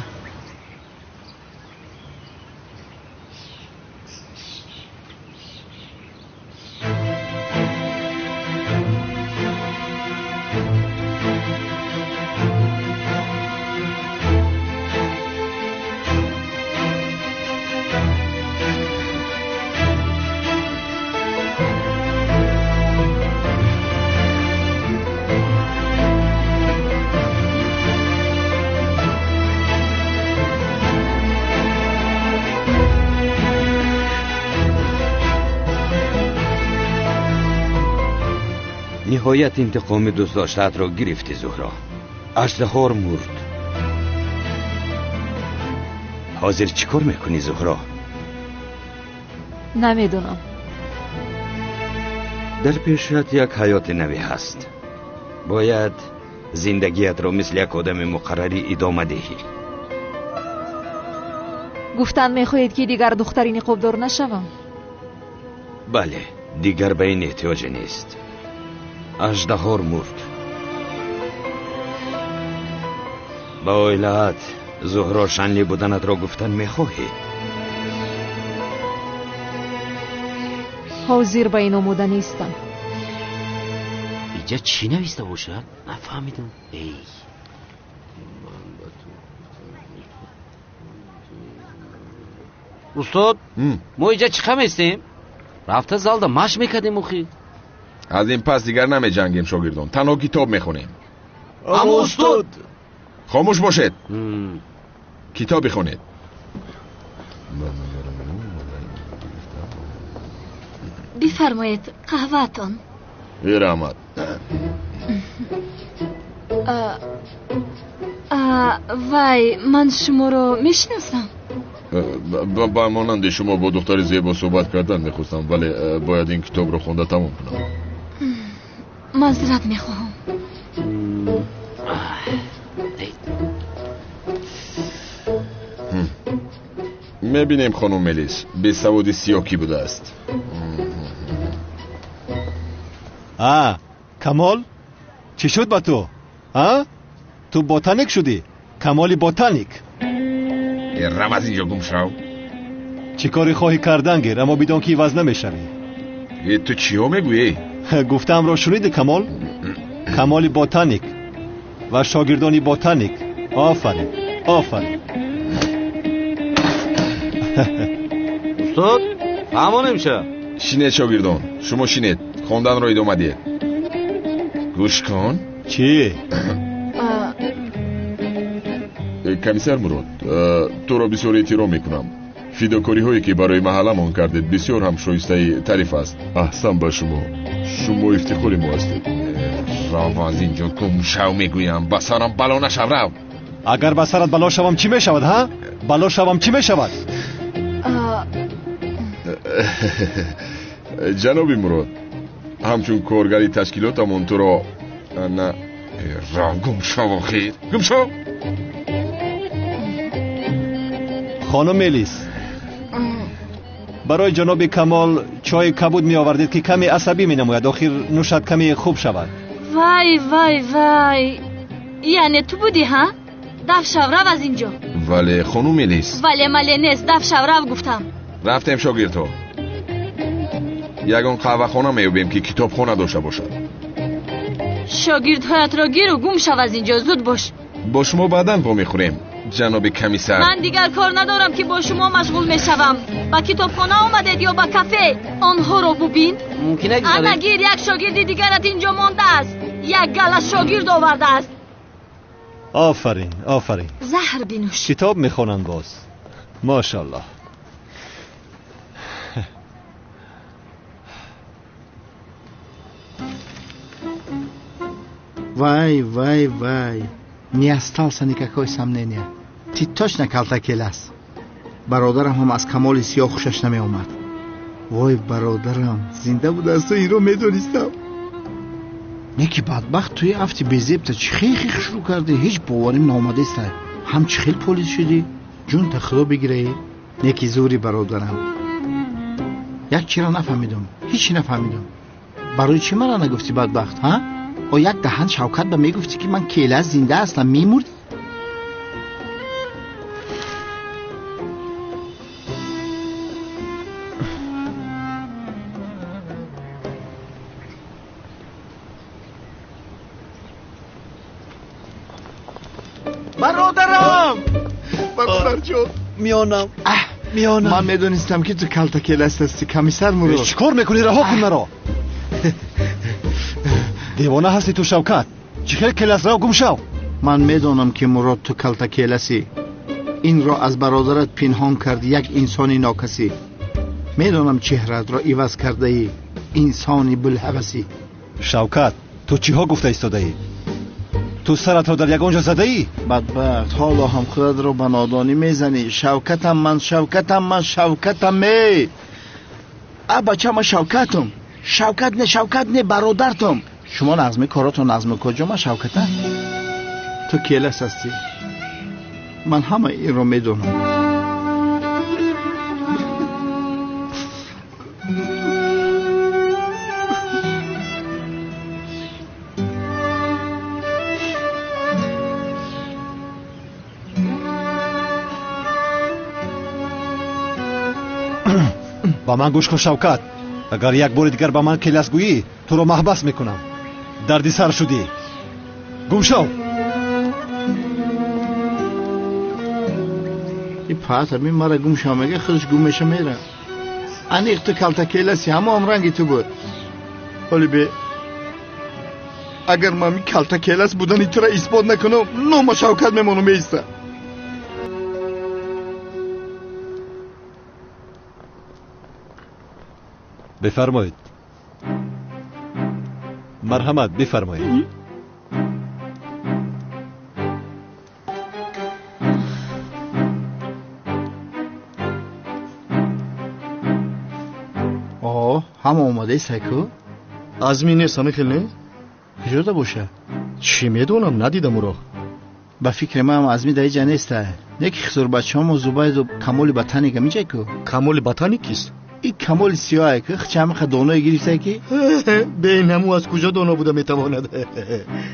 Ниҳоят интиқоми дӯстдоштаатро гирифтӣ, Зуҳро. Аждаҳор мурд. Ҳозир чӣ кор мекунӣ, Зуҳро? Намедонам. Дар пешат як ҳаёти наве ҳаст. Бояд зиндагиятро мисли як одами муқаррарӣ идома диҳӣ. Гуфтан мехоҳед, ки дигар духтари ниқобдор нашавам? Бале, дигар ба ин эҳтиёҷе нест. Аждаҳор мурд. Ба оилаат Зуҳро Шанли буданатро гуфтан мехоҳӣ? Ҳозир ба ин омода нестам. Иҷа чӣ нависта бошад? Нафаҳмидам. Эй, устод, мо иҷа чӣ қаместем? Рафта залда машқ мекардем охи. Аз ин пас дигар намеҷангем, шогирдон. Танҳо китоб мехонем. Аммо устод, хомӯш бошед. Китоб бихонед. Бифармоед қаҳваатон. Раҳмат. Вай, ман шуморо мешиносам. Ба монанди шумо бо духтари зебо суҳбат кардан мехостам, вале бояд ин китобро хонда тамом кунам. Маъзарат мехоҳам. Мебинем, хонум Мелис, бесаводи сиёҳ кӣ будааст. А, Камол, чӣ шуд ба ту? А? Ту ботаник шудӣ? Камоли ботаник. Рав аз инҷо гум шав. Чӣ коре хоҳӣ кардан гир, аммо бидон ки иваз намешавӣ. Ту чиҳо мегӯӣ? Гуфтаамро шунидӣ, Камол? Камоли ботаник ва шогирдони ботаник. Офарин, офарин. Устод, фаҳмонем ша. Шинед, шогирдон, шумо шинед, хонданро идома диҳед. Гӯш кун. Чӣ? Комиссар Мурод, туро бисёр эҳтиром мекунам. Фидокориҳое ки барои маҳалламон кардед бисёр ҳам шоистаи таъриф аст. Аҳсан ба шумо. Шумо ифтихори мо ҳастед. Рав аз инҷо гум шав, мегӯям. Ба сарам бало нашав, рав. Агар ба сарат бало шавам чӣ мешавад, ҳа? Бало шавам чӣ мешавад? Ҷаноби Мурод, ҳамчун коргари ташкилотамон туро на рав, гум шав, охир. Гум шав. Хонум Мелис, барои ҷаноби Камол чойи кабуд меовардед ки каме асабӣ менамояд. Охир нӯшад каме хуб шавад. Вай, вай, вай, яъне ту будӣ, ҳа? Даф шав, рав аз инҷо. Вале хонум Мелис. Вале мале нест, даф шав, рав гуфтам. Рафтем, шогирдҳо. Ягон қаҳвахона меёбем ки китобхона дошта бошад. Шогирдҳоятро гиру гум шав аз инҷо, зуд бош. Бо шумо баъдан вомехӯрем, ҷаноби комиссар. Ман дигар кор надорам ки бо шумо машғул мешавам. Ба китобхона омадед ё ба кафе? Онҳоро бубин. Ана гир, як шогирди дигарат инҷо мондааст. Як гала шогирд овардааст. Офарин, офарин. Заҳр бинӯш. Китоб мехонанд боз. Мошаллоҳ. Вай, вай, вай. Не остался никакой сомнения. Ты точно калтакелас. Бародарам ҳам аз Камоли сиёҳ хушаш намеомад. Вой, бародарам, зинда будааст, ту инро медонистам. Не ки бадбахт, туи афти безебта чӣ хел шурӯъ кардӣ? Ҳеҷ боварим наомадеста. Ҳам чӣ хел полис шудӣ? Ҷунта худо бигирае. Не ки зури бародарам. Як чиро нафаҳмидам, ҳечи нафаҳмидам. Барои чӣ мара нагуфтӣ бадбахт, ҳа? О як даҳан Шавкат ба мегуфтӣ ки ман келас зинда ҳастам, мемурдӣ? Бародарам! Бародарҷон! Миёнам, миёнам. Ман медонистам ки ту калтакелас ҳастӣ, комиссар Мурод. Чӣ кор мекунӣ? Раҳо кун маро. Девона ҳастӣ ту, Шавкат. Чӣ хел келас? Рав, гум шав. Ман медонам ки Мурод ту калтакеласӣ. Инро аз бародарат пинҳон кард як инсони нокасӣ. Медонам чеҳраатро иваз кардаӣ, инсони булҳавасӣ. Шавкат, ту чиҳо гуфта истодаӣ? Ту саратро дар ягон ҷо задаӣ? Бадбахт, ҳоло ҳам худатро ба нодонӣ мезанӣ. Шавкатам ман, Шавкатам ман, Шавкатам э. А бача, ман Шавкатам. Шавкат не, Шавкат не, бародартам. Шумо нағзми коротон нағзми куҷо ман Шавката? Ту келас ҳастӣ. Ман ҳама инро медонам. Ба ман гӯш кун, Шавкат. Агар як бори дигар ба ман келас гӯӣ, туро маҳбас мекунам. Дарди сар шудӣ. Гум шав. И пата ми мара гум шав мега, худаш гум меша мера. Аниқ ту калтакеласи, ҳамон ранги ту буд. Ҳоли бе, агар ман калтакелас будани тура исбот накунам, нома Шавкат мемонам меиста. Бифармоед. Марҳамат, бифармоед. О, ҳама омадаи сайку? Азми нест, ҳамин хел не? Куҷода боша? Чӣ медонам, надидам ӯро. Ба фикри ман Азми дар иҷа неста. Не ки хизурбачаҳомо Зубайду Камоли Ботаник ҳамиҷай ку? Камоли Ботаник кист? Ин камоли сиёҳе ки чамиқа доное гирифта ки бенаму аз куҷо доно буда метавонад?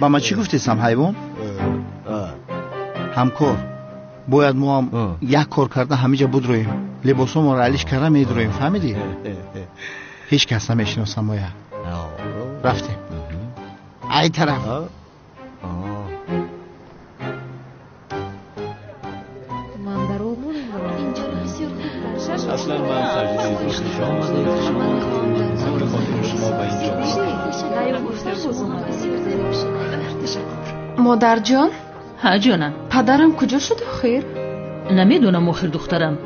Ба ман чӣ гуфтесам, ҳайвон? Ҳамкор, бояд мо ҳам як кор карда ҳамиҷа будроем, либосомонро алиш карда медроем, фаҳмидӣ? Ҳеҷ кас намешиносам моя. Рафтем ай тараф. اصلا من سجده شما به خاطر شما به اینجا. مادرجان؟ ها جانم. پدرم کجا شد آخر؟ نمیدونم آخر دخترم،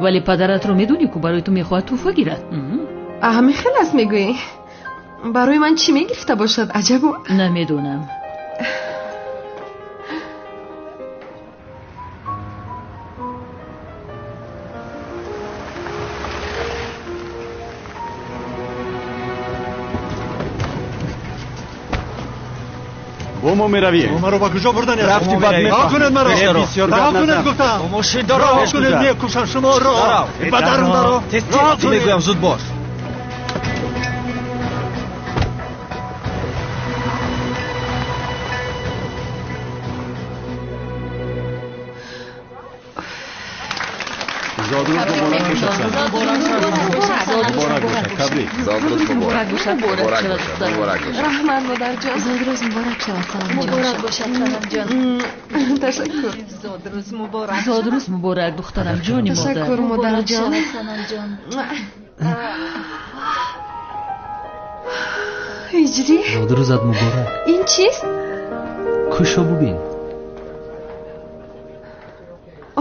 ولی پدرت رو میدونی که برای تو میخواهد توفه گیرد. همین خیلی است میگویی؟ برای من چی میگرفته باشد؟ عجب. نمیدونم. бо мо меравем. Маро ба куҷо бурданед? Рафти бад Раҳо кунед маро! Раҳо кунед гуфтам! Раҳо кунед, мекушам шуморо! Ба дарун даро! Раҳо кунед! Мегӯям, зуд бош. Зодрӯз муборак бошад. Муборак бошад. Табрик. Зодрӯз муборак бошад. Муборак бошад. Муборак бошад. Раҳмат, модарҷон. Зодрӯз муборак шавад, Санамҷон. Муборак бошад, Санамҷон. Ташаккур. Зодрӯз муборак. Зодрӯз муборак, духтарам, ҷони модар. Ташаккур, модарҷон. Санамҷон. Иҷри. Зодрӯзат муборак. Ин чист? Кушо бубин.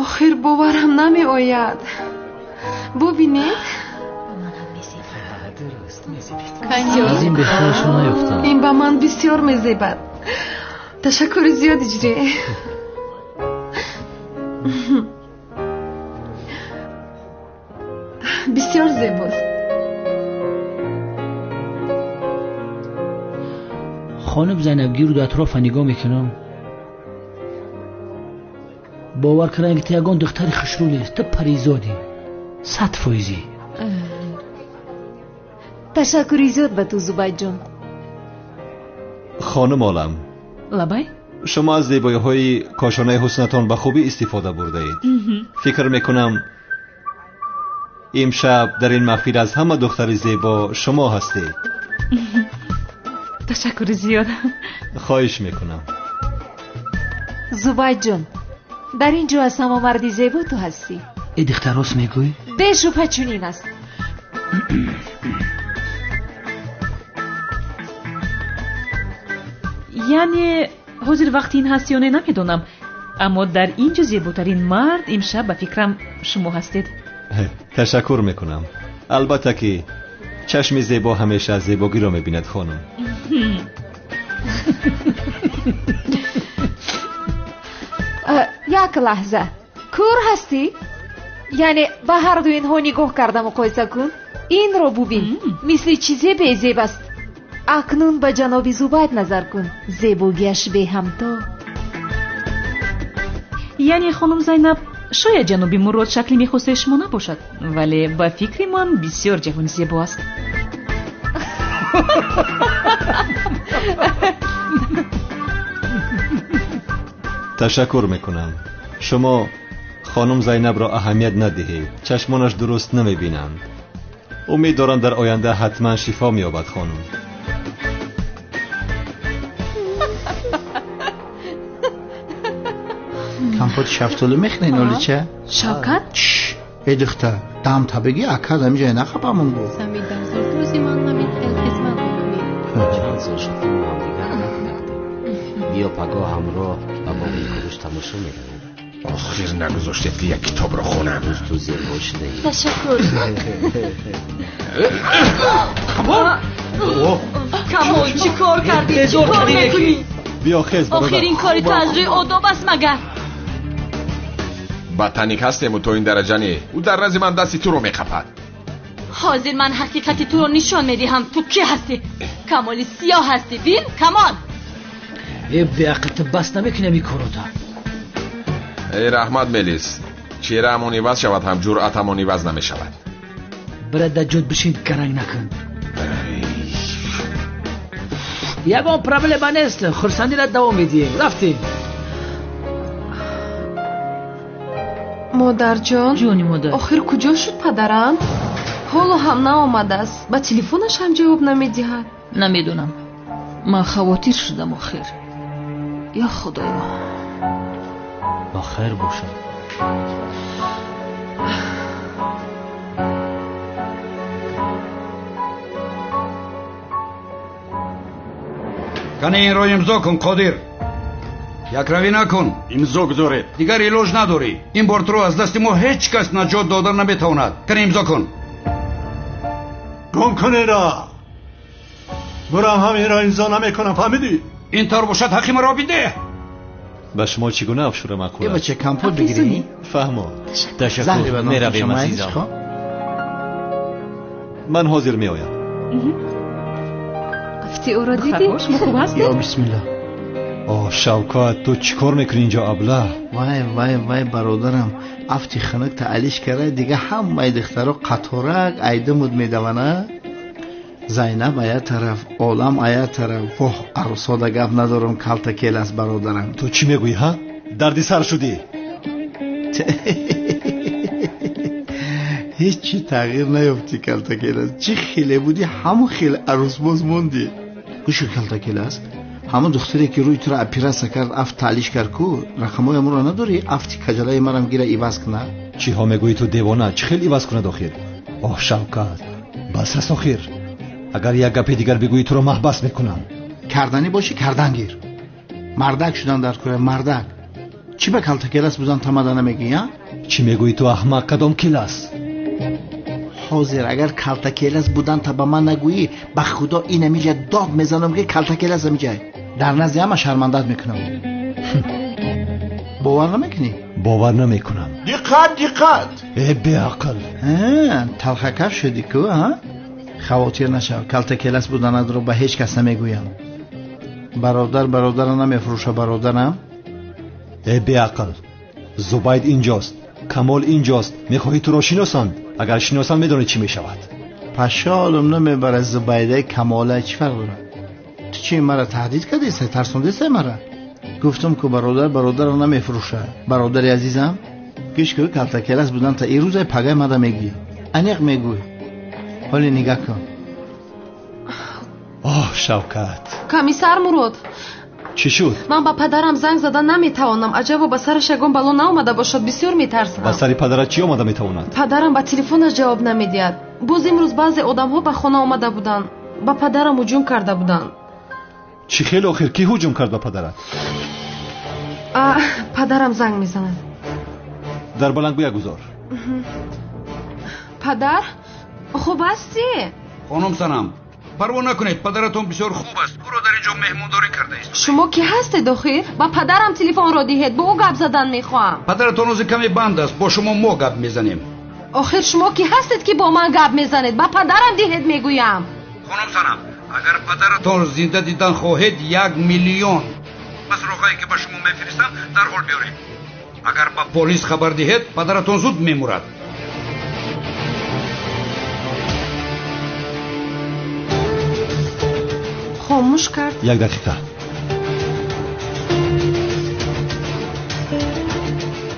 Охир боварам намеояд. Бубинед. Аз ин беҳтарашро наёфтам. Ин ба ман бисёр мезебад. Ташаккури зиёд, Иҷри. Бисёр зебост. Хонум Зайнаб, гирду атрофа нигоҳ мекунам. Бовар кардам ки ту ягон духтари хушрӯ нест, ту паризодӣ, 100%. Ташаккури зиёд ба ту, Зубайдҷон. Хонум Олам. Лабай? Шумо аз зебоиҳои кошонаи ҳуснатон ба хубӣ истифода бурдаед. Фикр мекунам имшаб дар ин маҳфил аз ҳама духтари зебо шумо ҳастед. Ташаккури зиёд. Хоҳиш мекунам. Зубайдҷон, дар ин ҷо аз ҳама марди зебо ту ҳастӣ. Э духтар, рост мегӯӣ? Бешубҳа чунин аст. Яъне ҳозир вақти ин ҳаст ё не намедонам, аммо дар ин ҷо зеботарин мард имшаб ба фикрам шумо ҳастед. Ташаккур мекунам. Албатта ки чашми зебо ҳамеша зебогиро мебинад, хонум. Як лаҳза, кӯр ҳастӣ? Яъне ба ҳарду инҳо нигоҳ карда муқоиса кун. Инро бубин, мисли чизе безеб аст. Акнун ба ҷаноби Зубайд назар кун, зебогиаш беҳамто. Яъне хонум Зайнаб, шояд ҷаноби Мурод шакли мехостаи шумо набошад, вале ба фикри ман бисёр ҷавони зебо аст. Ташаккур мекунам. Шумо хонум Зайнабро аҳамият надиҳед, чашмонаш дуруст намебинанд. Умед дорам дар оянда ҳатман шифо меёбад, хонум. Компоти шафтолу мехӯрен, олича? Шавкат? Э духтар, дам табигӣ акад ҳамиҷа нақапамон буд. Сами дар зодрӯзи ман ҳамин хел хизмат мекунӣ. Чанд сол шуд ки мо ҳамдигарро надидем. Биё пагоҳ ҳамроҳ ба боғи куруш тамошо меравем. Охир нагузоштед ки як китобро хонам. Рӯз ту зебо шудаӣ. Ташаккур. Камол! Камол, чӣ кор кардӣ? Чӣ кор мекунӣ? Биё хез, бародар. Охир ин кори ту аз рӯи одоб аст магар? Ба таник ҳастему то ин дараҷа не. Ӯ дар назди ман дасти туро меқапад. Ҳозир ман ҳақиқати туро нишон медиҳам. Ту кӣ ҳастӣ? Камоли сиёҳ ҳастӣ. Бин, Камол! Э беақл, ту бас намекунӣ ин корота. Эй раҳмат, Мелис, чеҳраамон иваз шавад ҳам ҷуръатамон иваз намешавад. Бира дар ҷод бишин, гаранг накун. Ягон проблема нест, хурсандиро давом медиҳем. Рафтем. Модарҷон, ҷони модар, охир куҷо шуд падарам? Ҳоло ҳам наомадааст, ба телефонаш ҳам ҷавоб намедиҳад. Намедонам, ман хавотир шудам охир. Ё худоё, ба хайр бошад. Кани инро имзо кун, Қодир. Якравӣ накун. Имзо гузоред. Дигар илоҷ надорӣ. Ин бор туро аз дасти мо ҳеҷ кас наҷот дода наметавонад. Кани имзо кун. Гум кун инро. Бурам ҳам инро имзо намекунам, фаҳмидӣ? Ин тавр бошад, ҳаққи маро бидеҳ. Ба шумо чӣ гуна афшура маъқул аст? Бача, компот бигирӣ? Фаҳмо. Ташаккур, меравем азизам. Ман ҳозир меоям. Афти ӯро дидӣ? Шумо хуб ҳастед? Ё бисмиллоҳ. Оҳ, Шавкат, ту чӣ кор мекунӣ инҷо, абла? Вай, вай, вай, бародарам, афти хунук таалиш карда, дига ҳамаи духтаро қаторак айдимуд медавана. Зайнаб ая тараф, олам ая тараф. Воҳ, арӯсода гап надорам, калта келаст бародарам. Ту чӣ мегӯӣ, ҳа? Дарди сар шудӣ. Ҳеҷ чӣ тағйир наёфтӣ, калта келаст. Чӣ хеле будӣ, ҳамон хеле арӯсбоз мондӣ. Гӯшо, калта келаст, ҳамон духтаре ки рӯи туро оператсия кард, афт таълиш кард ку, рақамҳои амонро надорӣ? Афти каҷалаи марам гира иваз кунад. Чиҳо мегӯӣ ту, девона? Чӣ хел иваз кунад охир? Оҳ, Шавкат, бас аст охир. Агар як гапи дигар бигӯӣ, туро маҳбас мекунам. Карданӣ бошӣ, кардан гир. Мардак шудан дар кура, мардак. Чӣ ба калта келас будан тамада намегӯӣ, а? Чӣ мегӯӣ ту, аҳмақ? Кадом келас? Ҳозир агар калта келас будан та ба ман нагӯӣ, ба худо ин амиҷа дод мезанам ки калта келас амиҷа. Дар назди ҳама шармандат мекунам. Бовар намекунӣ? Бовар намекунам. Диққат, диққат! Э, беақл! Талхакаф шудӣ ку, а? Хавотир нашав, калта келас буданатро ба ҳеҷ кас намегӯям. Бародар бародарро намефурӯша, бародарам. Э, беақл! Зубайд инҷост, Камол инҷост. Мехоҳӣ туро шиносанд? Агар шиносанд, медонӣ чӣ мешавад. Пашолам намебарад. Зубайдаи Камола чӣ фарқ дорад? Ту чӣ маро таҳдид кардесай, тарсондесай мара? Гуфтам ку бародар бародарро намефурӯша. Бародари азизам, гӯш кун, калта келас будан та ирӯзай пагай мада мегӯӣ. Аниқ мегӯй. Ҳоле нигаҳ кун. Оҳ, Шавкат. Комиссар Мурод. Чӣ шуд? Ман ба падарам занг зада наметавонам. Аҷабо ба сараш ягон бало наомада бошад, бисёр метарсам. Ба сари падарат чӣ омада метавонад? Падарам ба телефонаш ҷавоб намедиҳад. Боз имрӯз баъзе одамҳо ба хона омада буданд, ба падарам ҳуҷум карда буданд. Чӣ хел охир? Кӣ ҳуҷум кард ба падарат? Падарам занг мезанад. Дар баландгӯя гузор. Падар, хуб ҳастӣ? Хонум Санам, парво накунед, падаратон бисёр хуб аст. Ӯро дар ин ҷо меҳмондорӣ кардааст. Шумо кӣ ҳастед охир? Ба падарам телефонро диҳед, бо ӯ гап задан мехоҳам. Падаратон ҳозир каме банд аст, бо шумо мо гап мезанем. Охир шумо кӣ ҳастед ки бо ман гап мезанед? Ба падарам диҳед мегӯям. Хонум Санам, агар падаратон зинда дидан хоҳед, 1 миллион бас роҳае ки ба шумо мефиристам дарҳол биёред. Агар ба полис хабар диҳед, падаратон зуд мемурад. Хомӯш кард. Як дақиқа.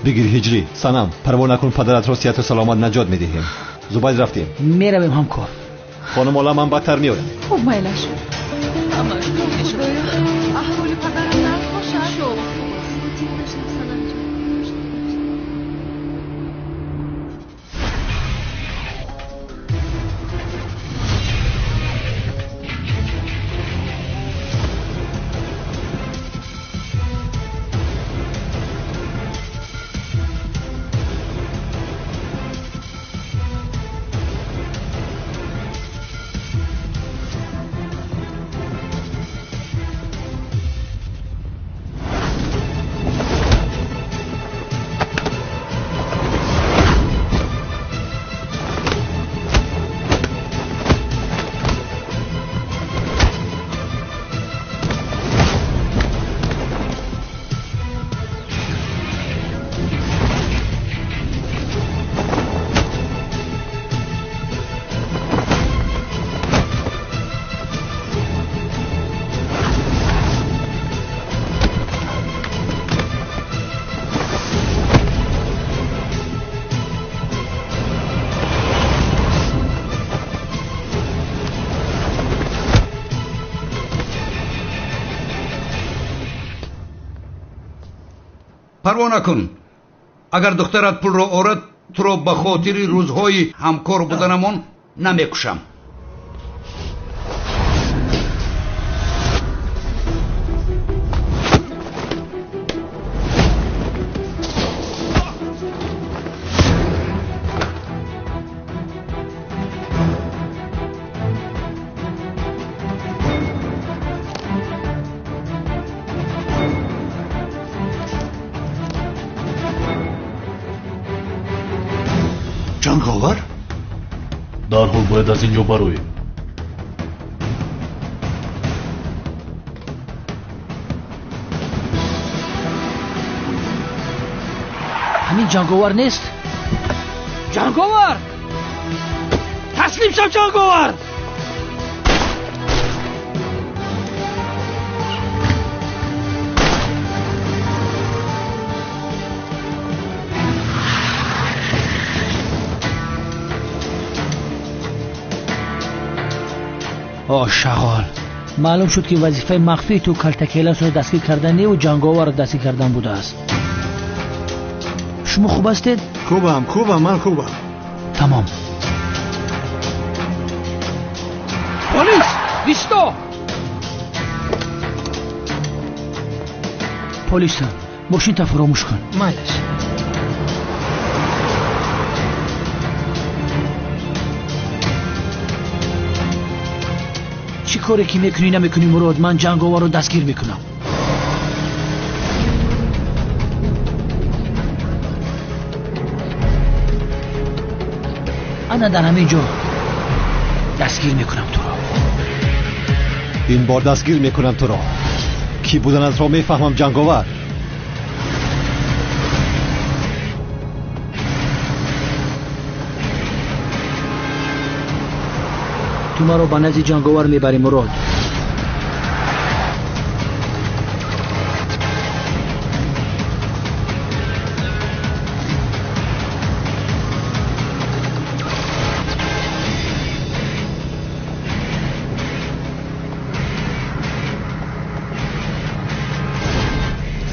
Бигир ҳиҷрӣ. Санам, парво накун, падаратро сиҳату саломат наҷот медиҳем. Зубайд, рафтем. Меравем ҳамкор. Хонум Олам, ман бадтар меоям. Хуб, майлаш. Худоё, аҳволи падарам нағз бошад. Парво накун. Агар духтарат пулро орад, туро ба хотири рӯзҳои ҳамкор буданамон намекушам. Ҷанговар? Дарҳол бояд аз ин ҷо бароем. Ҳамин ҷанговар нест? Ҷанговар! Таслим шав, ҷанговар! О, шағол! Маълум шуд, ки вазифаи махфии ту калтакеласро дастгир кардан неву ҷанговарро дастгир кардан будааст. Шумо хуб ҳастед? Хубам, хубам, ман хубам. Тамом. Полис! Бисто! Полиса, мошинта фуромӯш кун. Майлаш. Чӣ коре ки мекунӣ намекунӣ, Мурод, ман ҷанговарро дастгир мекунам. Ана дар ҳамин ҷо дастгир мекунам туро. Ин бор дастгир мекунам туро. Кӣ буданатро мефаҳмам, ҷанговар. Ту маро ба назди ҷанговар мебарӣ, Мурод.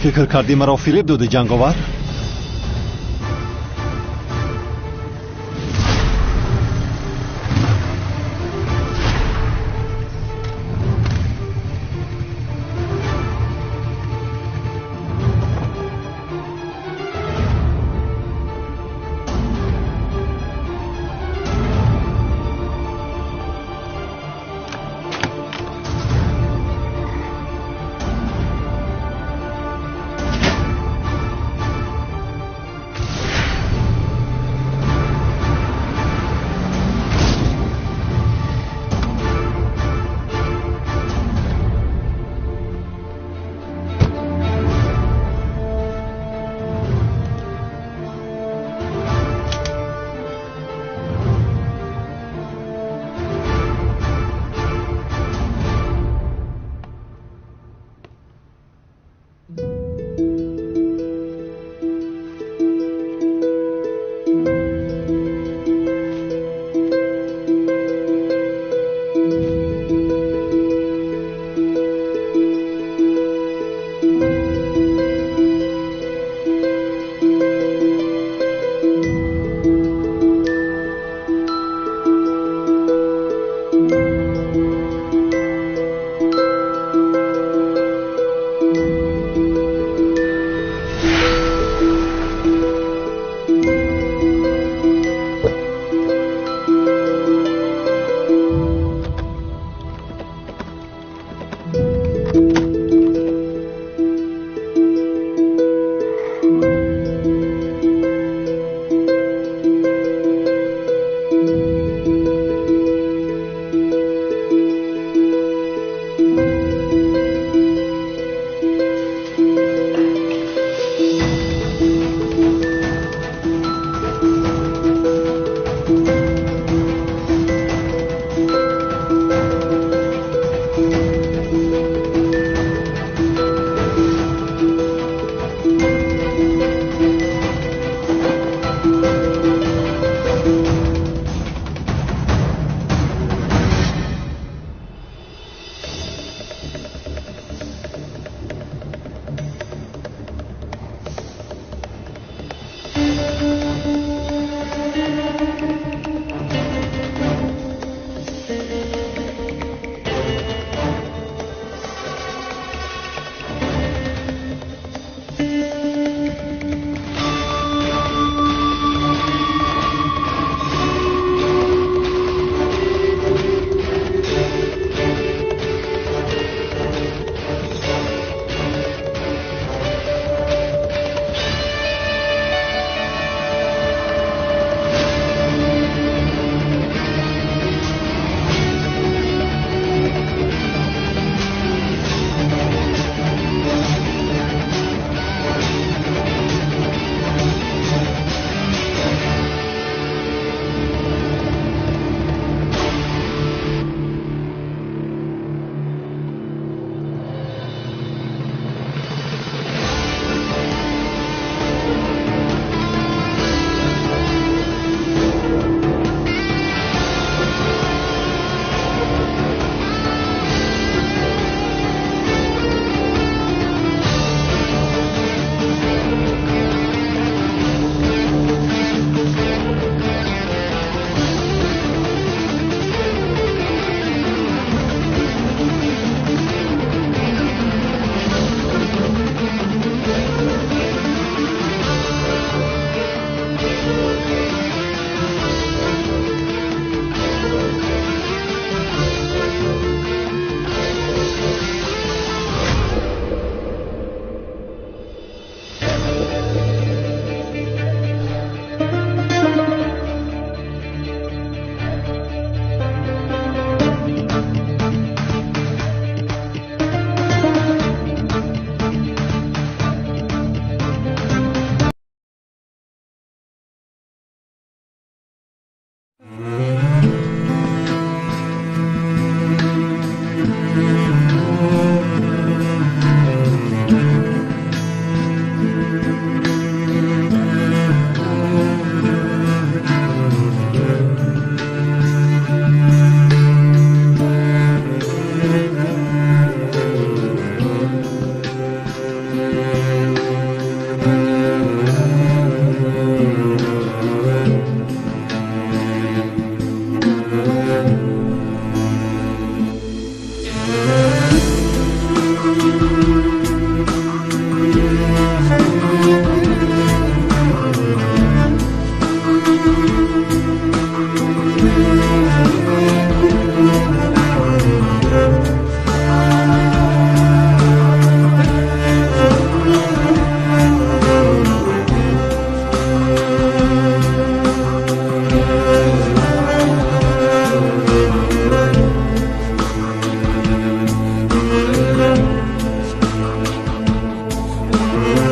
Фикр кардӣ маро фиреб додӣ, ҷанговар?